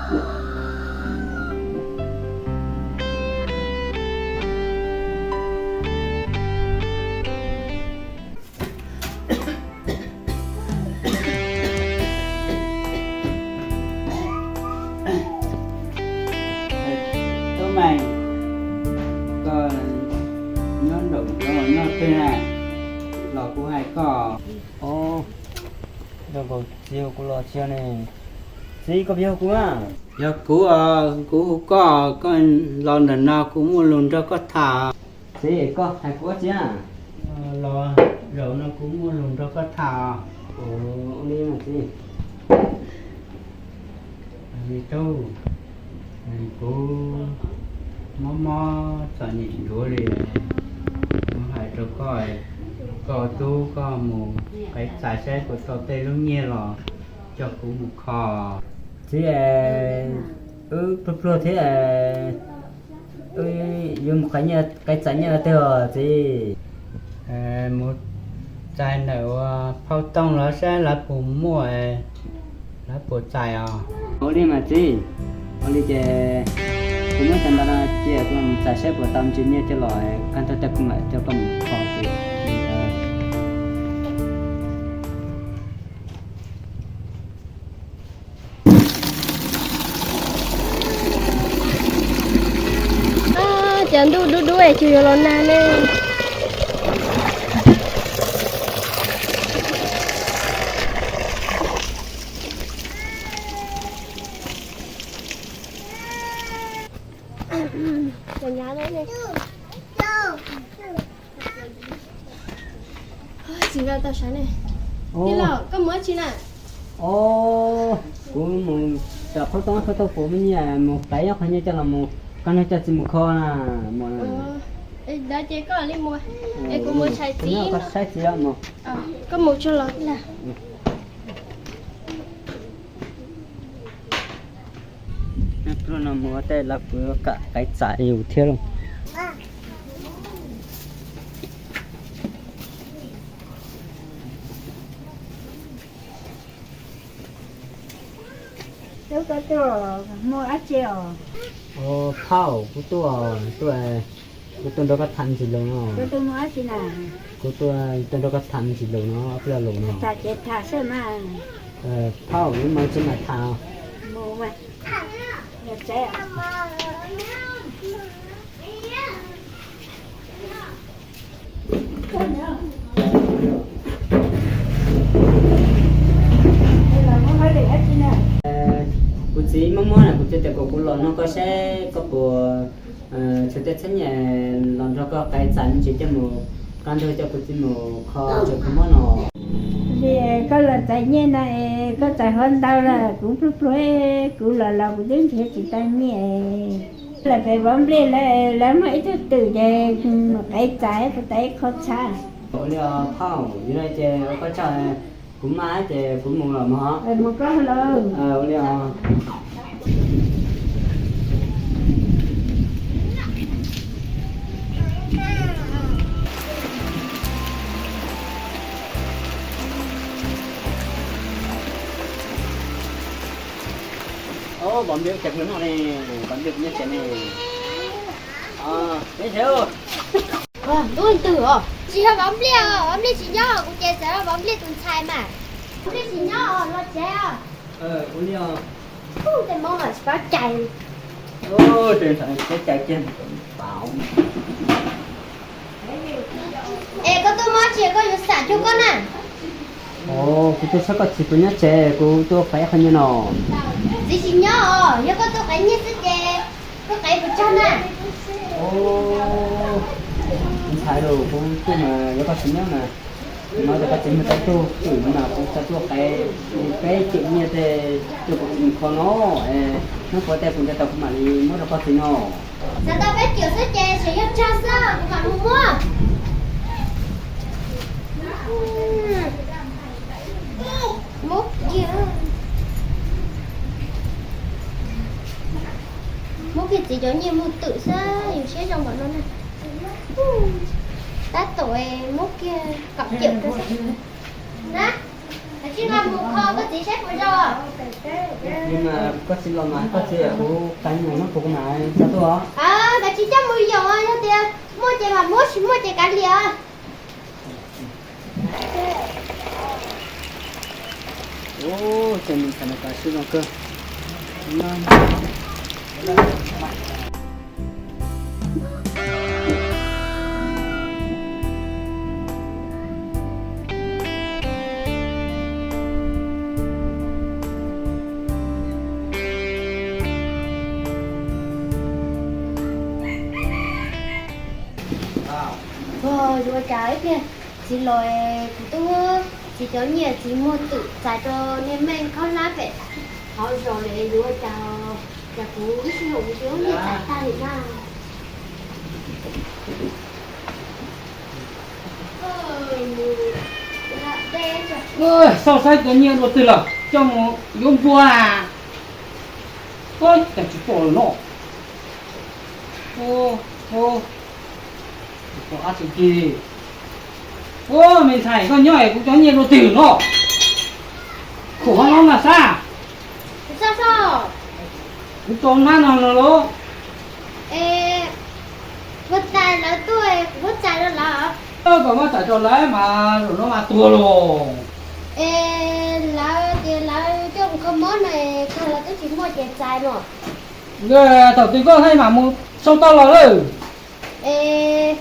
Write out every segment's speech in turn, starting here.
Tub Meej, koj nyob nraum zoov noj twg na? Los kuv hais koj. Os, zoo nkaus txiv hu kuv los tsis yog ne. Txiv, koj puas yog kuv na? Yog kuv os, kuv hu koj, koj los ntawm no kuv muaj lus nrog koj tham. Txiv, koj hais kuv ua tsi na? Los zaum no kuv muaj lus nrog koj tham. Ua li mas txiv. Li tub, kuv mob mob txom nyem ntuav li, kuv hais rau koj, koj tub koj mus qev txais saib puas tau tej lub nyiaj los coj kuv mus kho. Txiv, wb pluag pluag thiab, wb yuav mus qev txais nyiaj ua twg os txiv? Mus txais ntawm ua phauj Tooj los saib lawv puas muaj, lawv puas txais os. Ua li mas txiv, ua li ces kuv muab cov ntawd no cia kuv mus txais saib puas tau me ntsis nyiaj coj los, kaj ntug tej kuv mam coj koj mus kho txiv. Cov ntuj dub dub es tsuas yuav los nag ne. Txiv Nkauj tau sawv ne. Tij laug, koj mus dab tsi na? Os, kuv mus tom qhov tau, qhov tau kuv me nyiaj mus qev ob qho nyiaj coj los mus, koj nrog coj txiv mus kho na. Ntawd ces koj li mus, es kuv mus tshais txiv. Koj saib txiv os mus. Koj mus tsuag los tij laug. Pluag no mus ua tej lawv kuv kam qev txais yus thiab lauj. Tub, koj tuaj muaj dab tsi os? Phauj, kuv tuaj, tuaj, kuv tuaj nrog koj tham me ntsis lus no. Kuv tuaj muaj dab tsi na? Kuv tuaj, tuaj nrog koj tham me ntsis lus no, ob peb lo lus no. Tham ces tham xwb mas. Phauj, yuav mus tsis mam tham. Mus mas. Kuv txiv mob mob na, kuv txiv tias kom kuv los nrog koj saib koj puas tshuav tej txheeb nyiaj los nrog koj qev txais me ntsis coj mus, kaj ntug coj kuv txiv mus kho tsuas kho mob no. Li koj los txais nyiaj no es koj txais hov ntau lawm, kuv pluag pluag, kuv los los kuv twb nrhiav tsis tau nyiaj. Lawm pem vov nplej lawv, lawv muaj ib tug twm ces mus qev txais puas tau ib qho txhab. Ua li os phauj, yog li ces ua koj tsaug, kuv maj ces kuv mus los mog. Mus koj los. Ua li os. Vov nplej ua cas puas noj ne? Vov nplej puas nyob tsev ne? Neb tsev. Ntuj twg os, tsis yog vov nplej os, vov nplej tsis nyob, kuv ces txawm vov nplej tus ntxhais mas. Vov nplej tsis nyob os, los tsev os. Ua li os. Tej mob mas tsis paub cai. Tej ntxhais tsis paub cai kiag. Es koj tuaj mob tsi koj yuav xam cuag koj na? Kuv tuaj saib koj txiv puas nyob tsev, kuv tuaj qev qhov nyiaj no. Txiv tsis nyob os, yog koj tuaj qev nyiaj xwb ces koj qev puas tsawg na? Ntxhais lauj, kuv tuaj mas yog koj tsis nyob mas, no ces koj txiv muaj tau tug twm no mas kuv xav tuaj qev peb cawm nyiaj tej coj kuv txiv mus kho no, hnub puav tej kuv nrhiav tau kuv mam li muab rau koj txiv no. Xav tau peb cawm xwb ces tseem yog tsawg xwb kuv mam mus muab. Muab kiag, muab kiag txiv cov nyiaj muag twm xwb, yus siab zoo npaum no na. Tab tom muab kiag kaum cawm rau xwb. Tsis los mus kho koj txiv saib puas zoo. Koj txiv los mas koj txiv kuv qee mus no kuv mas tso tuaj. Kav tsis coj mus yoom, yog tias muaj ces mam muab, tsis muaj ces kav liam. Ces nws tham no kav sib zoo kawg. Yuav ua cas ib pliag txiv los kuv twb muab txiv cov nyiaj txiv muag twm txais rau niag Meej khaub hlab pem hauv zos lawm, yuav ua cas, cas kuv lub sij hawm kuv twb muab nyiaj txais tag li na. Xauj saib cov nyiaj dua twg lawm, coj mus yuav npua. Ua cas tsis pom lawm no. Ua, me ntxhais, koj nyob es kuv cov nyiaj dua twg no? Khuam no mas xav. Kuv tso hnab no los. Puas txais lawv tuaj, kuv muab txais rau lawv. Kom muab txais rau lawv mas zaum no mas tuag los. Es lawv tias lawv coj mus kho mob no, kawg lawv twb tsis muaj ces txais no. Thaum twg koj thiaj mam mus sau tau los lawm? Es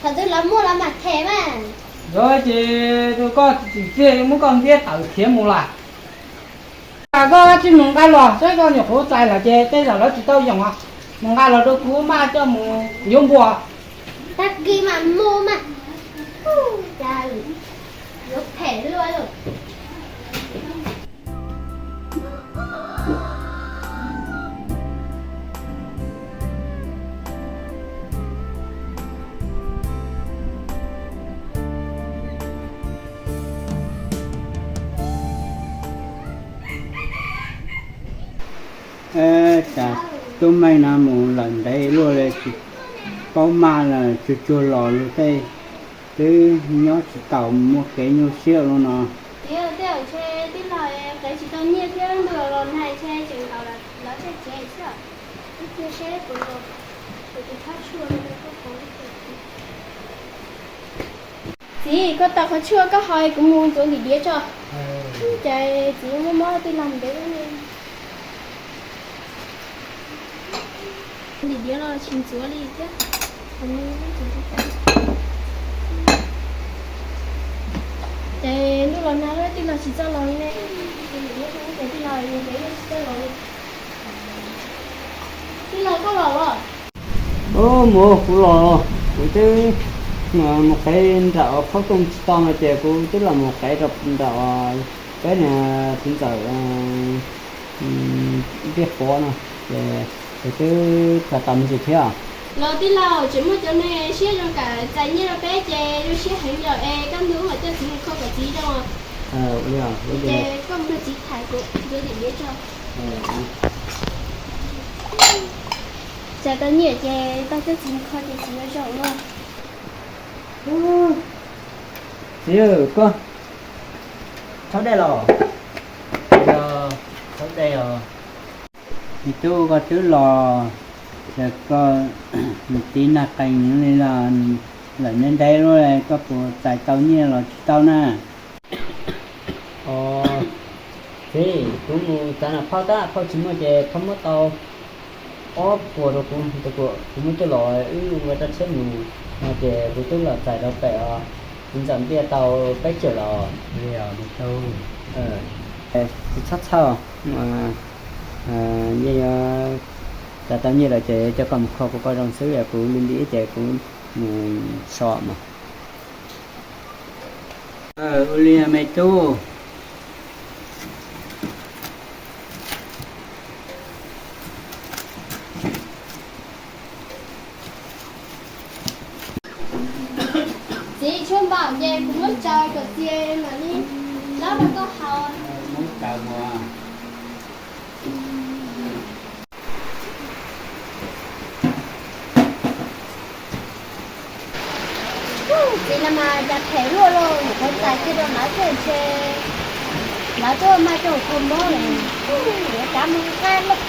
thaum twg lawv muaj lawv mam them mas. Yog ces tus koj tsis txiaj muab koj ntiab tawm khiav mus lawm. Koj tsis mus nqa los saib koj nyuam qhuav txais lawm ces tej zaum lawv tsis tau yoom os. Mus nqa los rau kuv maj coj mus yuav npua. Tag kis mam mus mas. Cas yuav phem luaj. Cas tub Meej no mus lawm ntev luaj li tsis paub maj los tsuag tsuag los lawm tej, twb nyob tsis taus muaj kev nyuaj siab li no. Txiv, tej zaum ntshe tij laug qev tsis tau nyiaj thiab ntuj los nag ntshe tseem ntaus lawv tsev xwb. Wb cia seb puas zoo, kuv tus thawj tshuaj no. Txiv, koj tau qhov tshuaj koj haus, kuv mus ntxuav ntim diav tso. Cas txiv muaj mob tij laug ntev ne. Ntim diav los tsis ntxuav li thiab. Ces ntuj los nag tij laug tsis txawj los li ne. Tij laug, tij laug koj los los? Ub, mus kuv los, kuv twb mus qev nram qhaub tooj tsis tau no ces kuv twb los mus qev rau nram peb niag txiv ntxawm Ntiaj Pov no, ces kuv twb kho tau me ntsis thiab. Los tij laug, tseem muaj cov neeg siab zoo kam txais nyiaj rau peb ces zoo siab heev yom, es kaj ntug mam coj txiv mus kho kom txiv zoo. Ces koj mus nrog txiv tham kuv ntxuav ntim diav tso. Txais tau nyiaj ces tau coj txiv mus kho ces txiv yuav zoo no. Txiv, koj txhob dej los? Txhob dej os. Me tub, koj twb los, koj mus tiv nag qees li los lawm ntev ntev lub, koj puas txais tau nyiaj los tsis tau na? Os, txiv, kuv mus txav nas phauj tab, phauj tsis muaj ces phauj muab tau ob puas rau kuv, kuv muab coj los wb ua rab tsheb mus no ces kuv twb los txais rau pem os, txiv ntxawm ntiaj tau peb caug los. Tsis txhob txhawj, yeej yuav txais tau nyiaj lawm ces coj koj mus kho kuv kom zoo xwb, kuv li li ces kuv mus so mas. Ua li me tub. Txiv, tshuaj npaum ces kuv muab tsaws kom txias mam li hlob rau koj haus. Txiv, no mas cas phem luaj los, nyuam qhuav txais kiag rau lawv thiab ntshe. Lawv tuaj mas rau kua muab lawm, yuav rov mus qab loj.